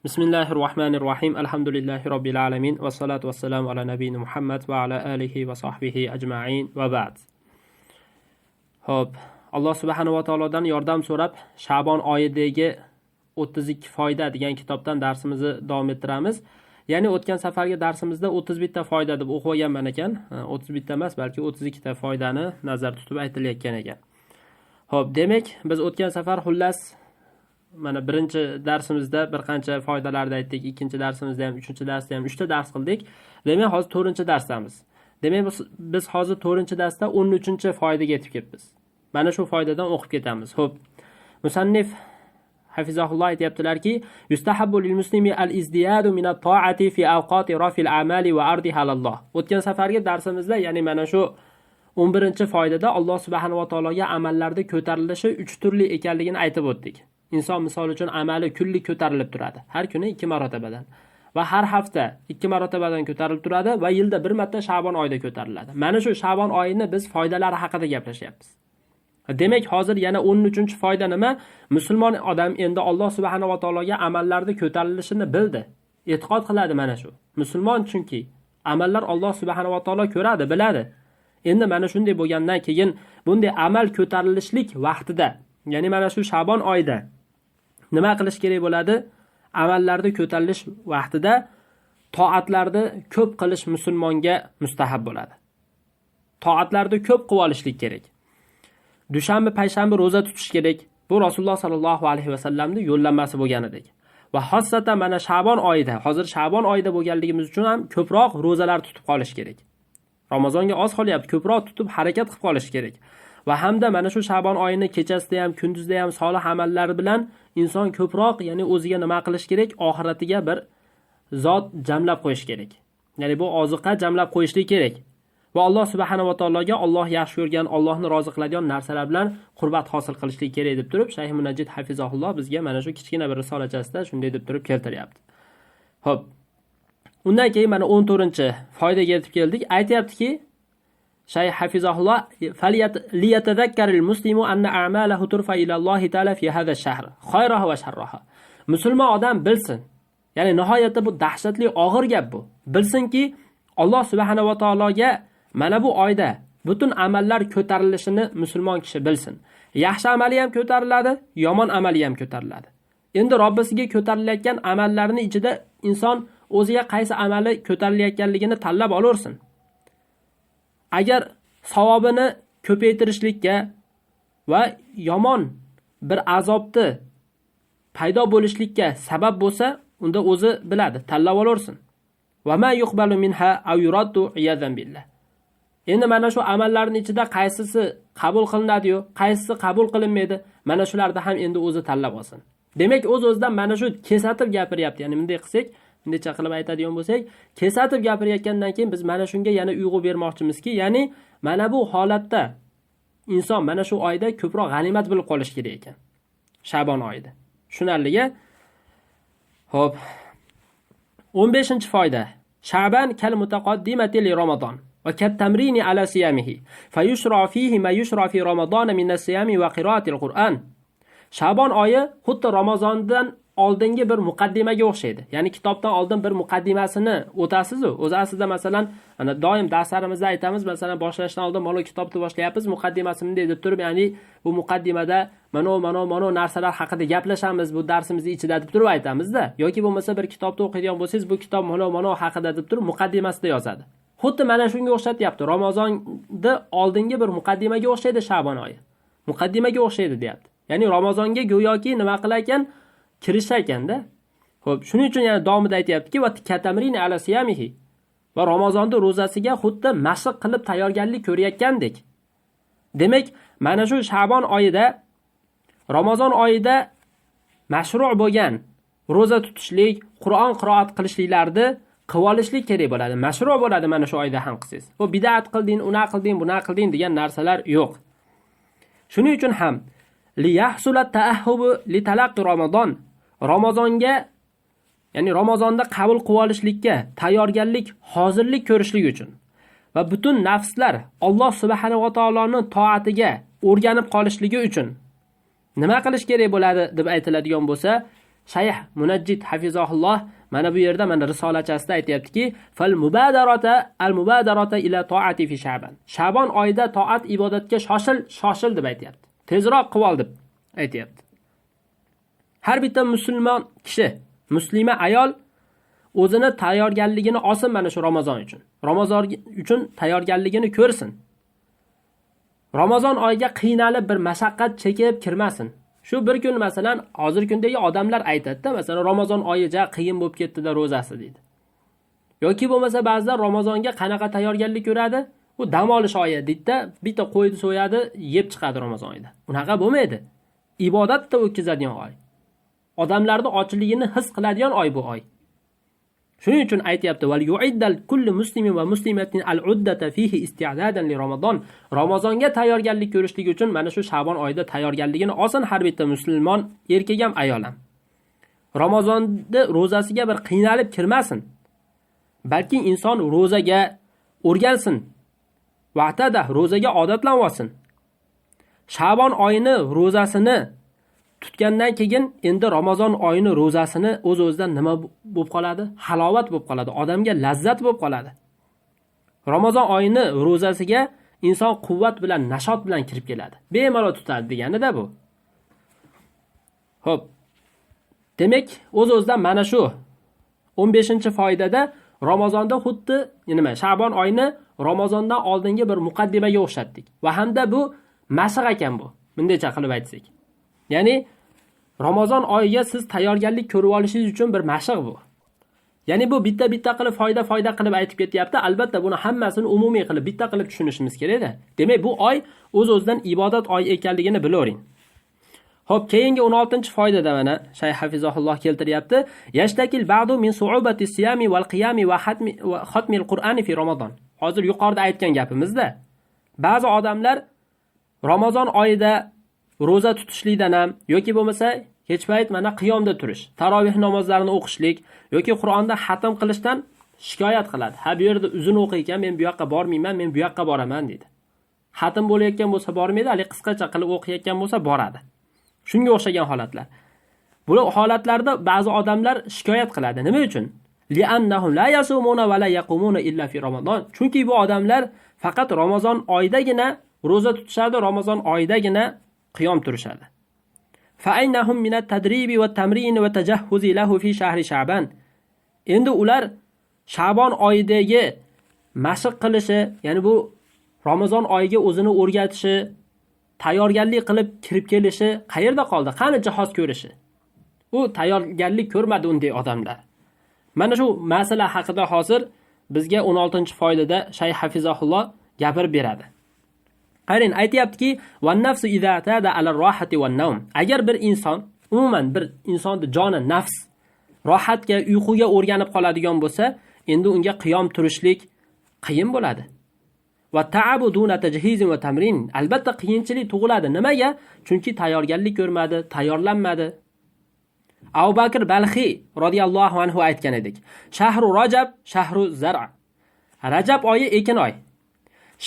Bismillahir rohmanir rohim. Alhamdulillahi robbil alamin va salatu vassalamu ala nabiyina Muhammad va ala alihi va sahbihi ajmain va ba'd. Xo'p, Alloh subhanahu va taolodan yordam so'rab, Sha'bon oyidagi 32 foyda degan kitobdan darsimizni davom ettiramiz. Ya'ni o'tgan safargi darsimizda 31 ta foyda deb o'qib olganman ekan. 31 ta emas, balki 32 ta foydani nazarda tutib aytilayotgan ekan. Xo'p, demak, biz o'tgan safar xullas mana birinchi darsimizda bir qancha foydalarni aytdik, ikkinchi darsimizda ham, uchinchi darsda ham 3 ta dars qildik. Demak, hozir 4-darsdamiz. Demak, biz hozir 4-darsda 13-foydaga yetib kelibmiz. Mana shu foydadan o'qib ketamiz. Xo'p, musannif hafizahulloh aytayaptilarki, yustahabbu lil muslimi al-izdiyadu min at-ta'ati fi awqati rafil a'mali va ardiha alalloh. O'tgan safargi darsimizda, ya'ni mana shu 11-foydada Alloh subhanahu va taologa amallarda ko'tarilishi 3 turli ekanligini aytib o'tdik. Inson misol uchun amali kunlik ko'tarilib turadi. Har kuni 2 marotabadan va har hafta 2 marotabadan ko'tarilib turadi va yilda bir marta Sha'bon oyida ko'tariladi. Mana shu Sha'bon oyini biz foydalari haqida gaplashyapmiz. Demak, hozir yana 13-foyda nima? Musulmon odam endi Alloh subhanahu va taologa amallarda ko'tarilishini bildi. E'tiqod qiladi mana shu. Musulmon chunki amallar Alloh subhanahu va taolo ko'radi, biladi. Endi mana shunday bo'lgandan keyin bunday amal ko'tarilishlik vaqtida, ya'ni mana shu Sha'bon oyida nima qilish kerak bo'ladi? Amallarda ko'tarilish vaqtida toatlarni ko'p qilish musulmonga mustahab bo'ladi. Toatlarni ko'p qilib olishlik kerak. Dushanba, payshanba roza tutish kerak. Bu Rasululloh sallallohu alayhi vasallamning yo'llanmasi bo'lganidek. Va xossatan mana Sha'bon oyida, hozir Sha'bon oyida bo'lganligimiz uchun ham ko'proq rozalar tutib qolish kerak. Ramazonga oz qolyapti, ko'proq tutib harakat qilib qolish kerak. Va hamda mana shu Sha'bon oyini kechasida ham, kunduzda ham solih amallari bilan inson ko'proq, ya'ni o'ziga nima qilish kerak? Oxiratiga bir zot jamlab qo'yish kerak. Ya'ni bu oziqa jamlab qo'yishlik kerak. Va Alloh subhanahu va taologa Alloh yaxshi ko'rgan, Allohni rozi qiladigan narsalar bilan qurbat hosil qilishlik kerak deb turib, Shayx Munajjid hafizahulloh bizga mana shu kichkina bir risolachasida shunday deb turib keltiryapti. Xo'p. Undan keyin mana 14-foydaga yetib keldik. Aytayaptiki, Shayx hafizahulloh liyatadhakkaril muslimu anna a'malahu turfa ila Allohi ta'ala fi hadha ash-shahr khayraha va sharraha. Musulmon odam bilsin. Ya'ni nihoyatda bu dahshatli og'ir gap bu. Bilsinki, Alloh subhanahu va taologa mana bu oyda butun amallar ko'tarilishini musulmon kishi bilsin. Yaxshi amali ham ko'tariladi, yomon amali ham ko'tariladi. Endi Robbisiga ko'tarilayotgan amallarning ichida inson o'ziga qaysi amali ko'tarilayotganligini tanlab olursin. Agar savobini ko'paytirishlikka va yomon bir azobni paydo bo'lishlikka sabab bo'lsa, unda o'zi biladi, tanlab olursin. Va ma yuqbalu minha aw yuraddu iyadan billah. Endi mana shu amallarning ichida qaysisi qabul qilinadi-yu, qaysisi qabul qilinmaydi, mana shularni ham endi o'zi tanlab olsin. Demak, o'z-o'zidan mana shu kesatib gapiryapti. Ya'ni bunday qilsak, bundaycha qilib aytadigan bo'lsak, kesatib gapirayotgandan keyin biz mana shunga yana uyg'u bermoqchimizki, ya'ni mana bu holatda inson mana shu oyda ko'proq g'animat bilib qolish kerak ekan. Sha'bon oyida. Tushunarli-ya? Xo'p. 15-foyda. Sha'ban kal mutaqaddimati li Ramazon va kat tamrini ala siyamihi fayushra fihi ma yushra fi Ramazon min as-siyami va qira'atil Qur'an. Sha'bon oyi xuddi Ramazondan oldingi bir muqaddimaga o'xshaydi. Ya'ni kitobdan oldin bir muqaddimasini o'tasiz-u. O'zi aslida masalan, ana doim darslarimizda aytamiz, masalan, boshlashdan oldin mana kitobni boshlayapmiz, muqaddimasi bunday deb turib, ya'ni bu muqaddimada mana narsalar haqida gaplashamiz bu darsimizning ichida deb turib aytamiz-da. Yoki bo'lmasa bir kitobni o'qiydigan bo'lsangiz, bu kitob mana haqida deb turib muqaddimasida yozadi. Xuddi mana shunga o'xshatyapti. Ramazonni oldingi bir muqaddimaga o'xshaydi Sha'bon oyi. Muqaddimaga o'xshaydi deyapti. Ya'ni Ramazonga go'yoki nima qilar ekan? Kirishar ekanda. Xo'p, shuning uchun yana davomida aytayaptiki, va katamrini ala siyamihi. Va Ramazonda ro'zasiga xuddi mashq qilib tayyorgarlik ko'rayotgandek. Demak, mana shu Sha'bon oyida Ramazon oyida mashru' bo'lgan ro'za tutishlik, Qur'on qiroat qilishliklarni qilib olishlik kerak bo'ladi. Mashru' bo'ladi mana shu oyda ham qilsangiz. Bu bid'at qilding, una qilding, buna qilding degan narsalar yo'q. Shuning uchun ham li yahsula ta'ahhubu li talaqqi Ramazon. Ramazonga, ya'ni Ramazonda qabul qilib olishlikka tayyorgarlik, hozirlik ko'rishlik uchun va butun nafslar Alloh subhanahu va taoloning toatiga o'rganib qolishligi uchun nima qilish kerak bo'ladi deb aytiladigan bo'lsa, Shayx Munajjid hafizahulloh mana bu yerda mana risolachasida aytayaptiki, fal mubadarata al mubadarata ila toati fi Sha'ban. Sha'bon oyida toat ibodatga shoshil, shoshil deb aytayapti. Tezroq qilib ol deb aytayapti. Har bitta musulmon kishi, muslima ayol o'zini tayyorgarligini olsin mana shu Ramazon uchun. Ramazon uchun tayyorgarligini ko'rsin. Ramazon oyiga qiynalib bir mashaqqat chekib kirmasin. Shu bir kun masalan hozirgi kundagi odamlar aytadi-da, masalan Ramazon oyi ja qiyin bo'lib ketdi-da ro'zasi deydi. Yoki bo'lmasa ba'zilar Ramazonga qanaqa tayyorgarlik ko'radi? U dam olish oyi deydi-da, bitta qo'yni so'yadi, yeb chiqadi Ramazon oyida. Unaqa bo'lmaydi. Ibodatda o'tkazadigan oy. Odamlarning ochligini his qiladigan oy bu oy. Shuning uchun aytayapti, val yu'iddal kullu muslimin va muslimatin al-uddata fihi isti'dadan li Ramazon. Ramazonga tayyorgarlik ko'rishlik uchun mana shu Sha'bon oyida tayyorgarligini olsin har bitta musulmon, erkak ham ayol ham. Ramazonni ro'zasiga bir qiynalib kirmasin. Balki inson ro'zaga o'rgansin. Va'tada ro'zaga odatlanib olsin. Sha'bon oyini ro'zasini tutgandan keyin endi Ramazon oyini ro'zasini o'z-o'zidan nima bo'lib qoladi? Halovat bo'lib qoladi, odamga lazzat bo'lib qoladi. Ramazon oyini ro'zasiga inson quvvat bilan, nashot bilan kirib keladi. Bemalol tutadi deganida bu. Xo'p. Demak, o'z-o'zidan mana shu 15-foydada Ramazonda xuddi nima, Sha'bon oyini Ramazondan oldingi bir muqaddimaga o'xshatdik. Va hamda bu mashq ekan bu. Bundaycha qilib aytsak. Ya'ni Ramazon oyiga siz tayyorgarlik ko'rib olishingiz uchun bir mashq bu. Ya'ni bu bitta-bitta qilib foyda-foyda qilib aytib ketyapti. Albatta buni hammasini umumiy qilib bitta qilib tushunishimiz kerak-da. Demak, bu oy o'z-o'zidan ibodat oyi ekanligini bilavering. Xo'p, keyingi 16-foydada mana Shayx hafizahulloh keltiryapti. Yashtakil ba'du min su'ubati siyami wal qiyami va hatmi va xatmil Qur'ani fi Ramazon. Hozir yuqorida aytgan gapimizda ba'zi odamlar Ramazon oyida ro'za tutishlikdan ham yoki bo'lmasa hech payt mana qiyomda turish, taroveh namozlarini o'qishlik yoki Qur'onda xatm qilishdan shikoyat qiladi. Ha, bu yerda uzun o'qiykan, men bu yoqqa bormayman, men bu yoqqa boraman deydi. Xatm bo'layotgan bo'lsa bormaydi, hali qisqacha qilib o'qiyotgan bo'lsa boradi. Shunga o'xshagan holatlar. Bu holatlarda ba'zi odamlar shikoyat qiladi. Nima uchun? Li'annahum la yasumuna va la yaqumuna illa fi Ramazon. Chunki bu odamlar faqat Ramazon oyidagina ro'za tutishadi, Ramazon oyidagina qiyom turishadi. Fa aynahum min at-tadribi va tamrin va tajahhuzi lahu fi shahri Sha'ban. Endi ular Sha'bon oyidagi mashq qilishi, ya'ni bu Ramazon oyiga o'zini o'rgatishi, tayyorgarlik qilib kirib kelishi qayerda qoldi? Qani jihoz ko'rishi? U tayyorgarlik ko'rmadi unday odamlar. Mana shu masala haqida hozir bizga 16-foydada Shayx hafizahulloh gapirib beradi. Qarang, aytayaptiki, van nafsu iza tada ala rohati van nawm. Agar bir inson, umuman bir insonning joni, nafs rohatga, uyquga o'rganib qoladigan bo'lsa, endi unga qiyom turishlik qiyin bo'ladi. Va ta'abu duna tajhizin va tamrin. Albatta qiyinchilik tug'iladi. Nimaga? Chunki tayyorgarlik ko'rmadi, tayyorlanmadi. Abu Bakr Balxiy radhiyallohu anhu aytgan edik. Shahru Rajab shahru zar'a. Rajab oyi ekin oy.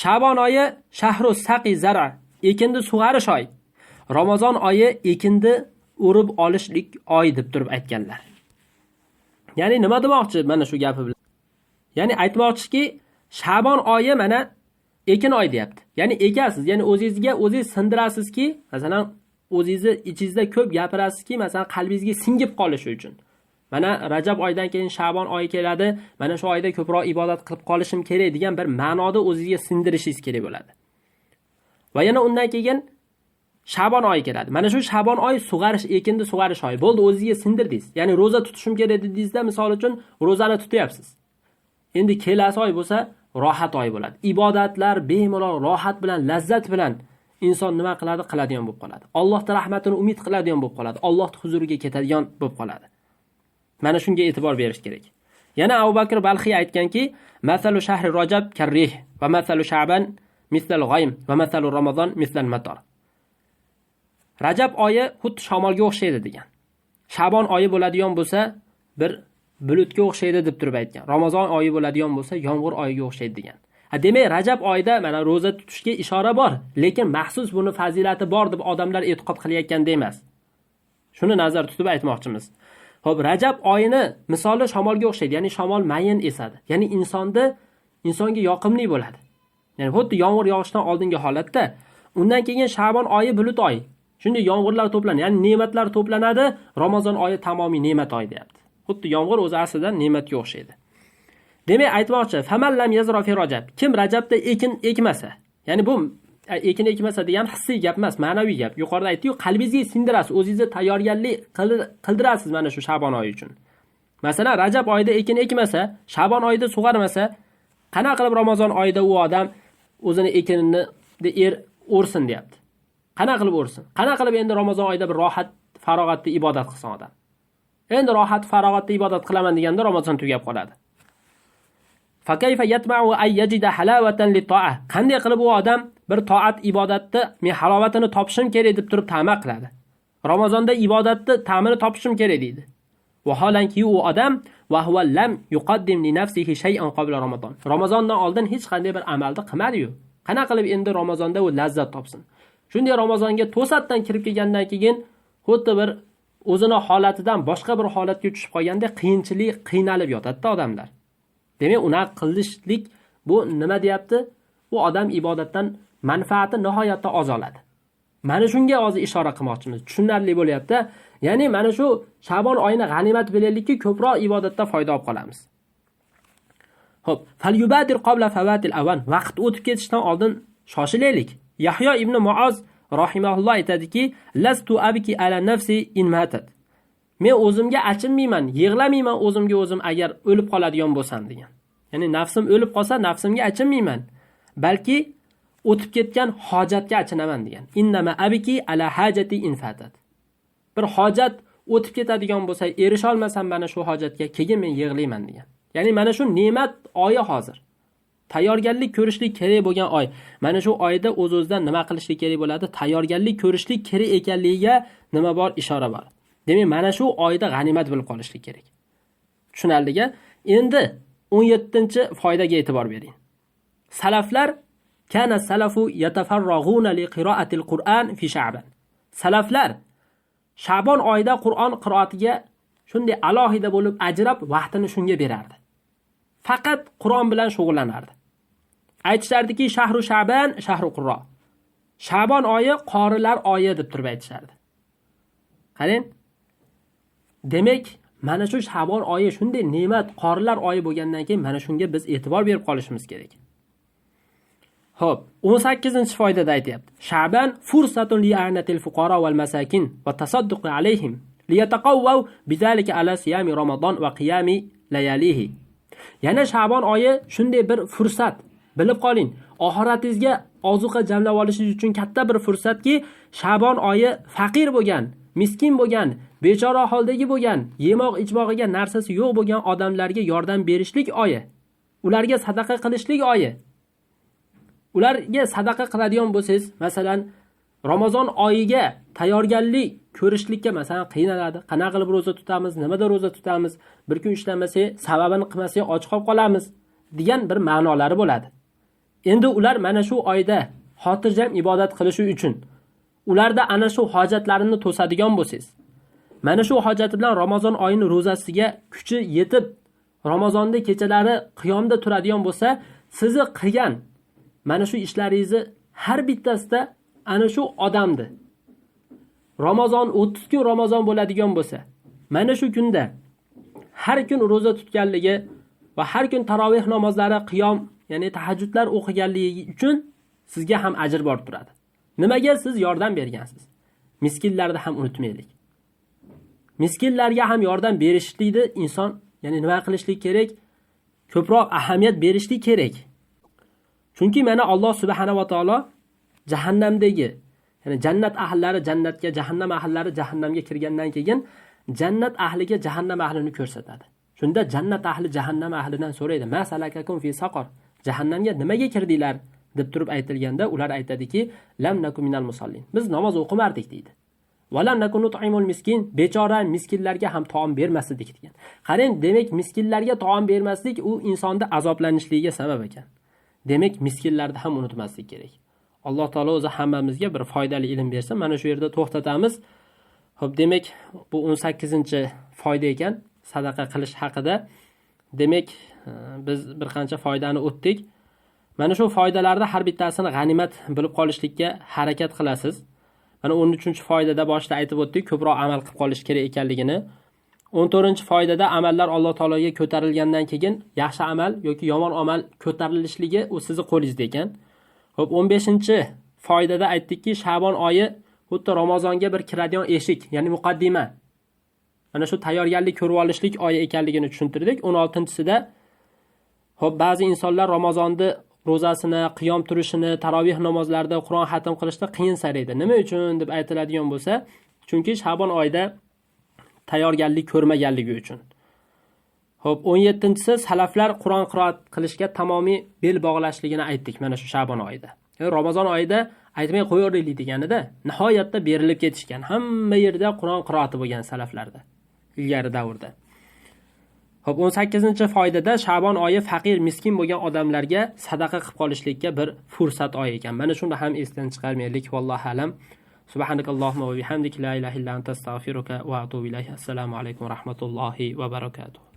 Sha'bon oyi shahru saqi zar'a, ekinni sug'arish oy. Ramazon oyi ekinni o'rib olishlik oy deb turib aytganlar. Ya'ni nima demoqchi mana shu gapi bilan? Ya'ni aytmoqchiki, Sha'bon oyi mana ekin oy deyapti. Ya'ni ekasiz, ya'ni o'zingizga o'zingiz sindirasizki, masalan, o'zingizni ichingizda ko'p gapirasizki, masalan, qalbingizga singib qolishi uchun. Mana Rajab oyidan keyin Sha'bon oyi keladi, mana shu oyda ko'proq ibodat qilib qolishim kerak degan bir ma'noda o'zingizga sindirishingiz kerak bo'ladi. Va yana undan keyin Sha'bon oyi keladi. Mana shu Sha'bon oyi sug'arish, ekinni sug'arish oyi. Bo'ldi, o'zingizga sindirdingiz. Ya'ni ro'za tutishim kerak dedingizda, misol uchun ro'zani tutyapsiz. Endi kelasi oy bo'lsa rohat oyi bo'ladi. Ibodatlar bemalol rohat bilan, lazzat bilan inson nima qiladi? Qiladigan bo'lib qoladi. Allohning rahmatini umid qiladigan bo'lib qoladi. Allohning huzuriga ketadigan bo'lib qoladi. Mana shunga e'tibor berish kerak. Yana Abu Bakr Balxiy aytganki, masalu shahri Rajab karrih va masalu Sha'ban mislal g'aym va masalu Ramazon mislal matar. Rajab oyi xuddi shamolga o'xshaydi degan. Sha'bon oyi bo'ladigan bo'lsa, bir bulutga o'xshaydi deb turib aytgan. Ramazon oyi bo'ladigan bo'lsa, yomg'ir oyiga o'xshaydi degan. Ha, demak, Rajab oyida mana ro'za tutishga ishora bor, lekin maxsus buni fazilati bor deb odamlar e'tiqod qilayotganda emas. Shuni nazar tutib aytmoqchimiz. Xo'p, Rajab oyini misoli shamolga o'xshaydi, ya'ni shamol mayin esadi. Ya'ni insonga yoqimli bo'ladi. Ya'ni xuddi yomg'ir yog'ishdan oldingi holatda. Undan keyin Sha'bon oyi bulut oyi. Shunday yomg'irlar to'planadi, ya'ni ne'matlar to'planadi. Ramazon oyi tamomiy ne'mat oyi deyapti. Xuddi yomg'ir o'zi aslida ne'matga o'xshaydi. Demak, aytmoqchi, faman lam yazra fi Rajab. Kim Rajabda ekin ekmasa, ya'ni bu ekin ekmasa degan hissiy gap emas, ma'naviy gap. Yuqorida aytdi-yu, qalbingizga singdirasiz, o'zingizga tayyorgarlik qildirasiz mana shu Sha'bon oyi uchun. Masalan, Rajab oyida ekin ekmasa, Sha'bon oyida sug'armasa, qana qilib Ramazon oyida u odam o'zini ekinini o'rsin deyapti. Qana qilib o'rsin? Qana qilib endi Ramazon oyida bir rohat, farog'atda ibodat qilsin odam? Endi rohat, farog'atda ibodat qilaman deganda Ramazon tugab qoladi. Fakayfa yatma'u ay yajida halavatan lit-ta'a. Qanday qilib u odam bir toat ibodatni men halovatini topishim kerak deb turib ta'ma qiladi? Ramazonda ibodatni ta'mini topishim kerak deydi. Vaholanki u odam va huwa lam yuqaddim li nafsihi shay'an qabla Ramazon. Ramazondan oldin hech qanday bir amalni qilmadi-yu. Qana qilib endi Ramazonda u lazzat topsin? Shunday Ramazonga to'satdan kirib kelgandan keyin xuddi bir o'zini holatidan boshqa bir holatga tushib qolganda qiyinchilik, qiynalib yotadi odamlar. Demak, una qilishlik bu nima deyapti? U odam ibodatdan manfaati nihoyatda oz oladi. Mana shunga hozir ishora qilmoqchimiz. Tushunarli bo'lyapti. Ya'ni mana shu Sha'bon oyini g'animat bilaylikki, ko'proq ibodatda foyda olib qolamiz. Xo'p, falyubadir qabla fawatil avan. Vaqt o'tib ketishidan oldin shoshilaylik. Yahyo ibn Muoz rahimahulloh aytadiki, lastu abki ala nafsi in matat. Men o'zimga achinmayman, yig'lamayman o'zimga o'zim agar o'lib qoladigan bo'lsam degan. Ya'ni nafsim o'lib qolsa nafsimga achinmayman, balki o'tib ketgan hojatga achinaman degan. Innama abki ala hajati in fatat. Bir hojat o'tib ketadigan bo'lsa, erisha olmasam mana shu hojatga, keyin men yig'layman degan. Ya'ni mana shu ne'mat oyi hozir. Tayyorgarlik ko'rishlik kerak bo'lgan oy. Mana shu oyda o'z-o'zidan nima qilishlik kerak bo'ladi? Tayyorgarlik ko'rishlik kerak ekanligiga nima bor? Ishora bor. Demak, mana shu oyda g'animat bilib qolishlik kerak. Tushunarli-ga? Endi 17-foydaga e'tibor bering. Salaflar kana salafu yatafarrag'una li qiroatil Qur'an fi Sha'ban. Salaflar Sha'bon oyida Qur'on qiroatiga shunday alohida bo'lib ajrab vaqtini shunga berardi. Faqat Qur'on bilan shug'ullanardi. Aytishardiki, shahru Sha'ban shahru qurro. Sha'bon oyi qorilar oyi deb turib aytishardi. Qarang. Demak, mana shu Sha'bon oyi shunday ne'mat, qorilar oyi bo'lgandan keyin mana shunga biz e'tibor berib qolishimiz kerak. Xo'p, 18-foydada aytayapti. Sha'ban fursatun li'anatil fuqara wal masakin va tasadduqu alayhim liyataqawwaw bizalika ala siyami Ramazon va qiyami layalihi. Yana Sha'bon oyi shunday bir fursat. Bilib qoling, oxiratingizga ozuqa jamlab olishingiz uchun katta bir fursatki, Sha'bon oyi faqir bo'lgan, miskin bo'lgan, bechora holdagi bo'lgan, yemoq ichmog'iga narsasi yo'q bo'lgan odamlarga yordam berishlik oyi. Ularga sadaqa qilishlik oyi. Ularga sadaqa qiladigan bo'lsangiz, masalan, Ramazon oyiga tayyorgarlik ko'rishlikka masalan qiynaladi. Qana qilib ro'za tutamiz, nimada ro'za tutamiz, bir kun ishlamasak, sababini qilmasak och qolib qolamiz degan bir ma'nolari bo'ladi. Endi ular mana shu oyda xotirjam ibodat qilishi uchun ularda ana shu hojatlarini to'sadigan bo'lsangiz, mana shu hojati bilan Ramazon oyini ro'zasiga kuchi yetib, Ramazonda kechalari qiyomda turadigan bo'lsa, sizni qilgan mana shu ishlaringizni har bittasida ana shu odamni Ramazon 30 kun Ramazon bo'ladigan bo'lsa, mana shu kunda har kun ro'za tutganligi va har kun taroveh namozlari, qiyom, ya'ni tahajjudlar o'qiganligi uchun sizga ham ajr bor turadi. Nimaga siz yordam bergansiz? Miskinlarni ham unutmaylik. Miskinlarga ham yordam berishlikni inson, ya'ni nima qilishlik kerak? Ko'proq ahamiyat berishlik kerak. Chunki mana Alloh subhanahu va taolo jahannamdagi, ya'ni jannat ahllari jannatga, jahannam ahllari jahannamga kirgandan keyin jannat ahliga jahannam ahlini ko'rsatadi. Shunda jannat ahli jahannam ahlidan so'raydi: "Ma salakakum fi saqar?" Jahannamga nimaga kirdinglar deb turib aytilganda ular aytadiki: "Lam naku minal musallin." Biz namoz o'qimardik deydi. Va lam naku nut'imul miskin. Bechora miskinlarga ham taom bermasdik degan. Qarang, demak miskinlarga taom bermaslik u insonda azoblanishligiga sabab ekan. Demak, miskinlarni ham unutmaslik kerak. Alloh taolo o'zi hammamizga bir foydali ilm bersin. Mana shu yerda to'xtatamiz. Xo'p, demak, bu 18-foyda ekan sadaqa qilish haqida. Demak, biz bir qancha foydani o'tdik. Mana shu foydalarni har bittasini g'animat bilib qolishlikka harakat qilasiz. Mana 13-foydada boshida aytib o'tdik, ko'proq amal qilib qolish kerak ekanligini. 14-foydada amallar Alloh taologa ko'tarilgandan keyin yaxshi amal yoki yomon amal ko'tarilishligi u sizni qo'lingizda ekan. Xo'p, 15-foydada aytdikki, Shabon oyi xuddi Ramazonga bir kiradigan eshik, ya'ni muqaddima. Mana shu tayyorgarlik ko'rib olishlik oyi ekanligini tushuntirdik. 16-sida xo'p, ba'zi insonlar Ramazonni ro'zasini, qiyom turishini, taroveh namozlarida Qur'on xatm qilishda qiyin saraydi. Nima uchun deb aytiladigan bo'lsa, chunki Shabon oyida tayyorgarlik ko'rmaganligi uchun. Xo'p, 17-si salaflar Qur'on qiroat qilishga tamomiy bel bog'lashligini aytdik mana shu Shabon oyida. Ramazon oyida aytmay qo'yaveraylik deganida nihoyatda berilib ketishgan. Hamma yerda Qur'on qiroati bo'lgan salaflarda ilgari davrda. Xo'p, 18-foydada Shabon oyi faqir, miskin bo'lgan odamlarga sadaqa qilib qolishlikka bir fursat oyi ekan. Mana shuni ham esdan chiqarmaylik. Vallohu alam. Subhanakallohumma va bihamdik, la ilaha illa anta, astag'firuka va atubu ilayk. Assalomu alaykum va rahmatullohi va barakatuh.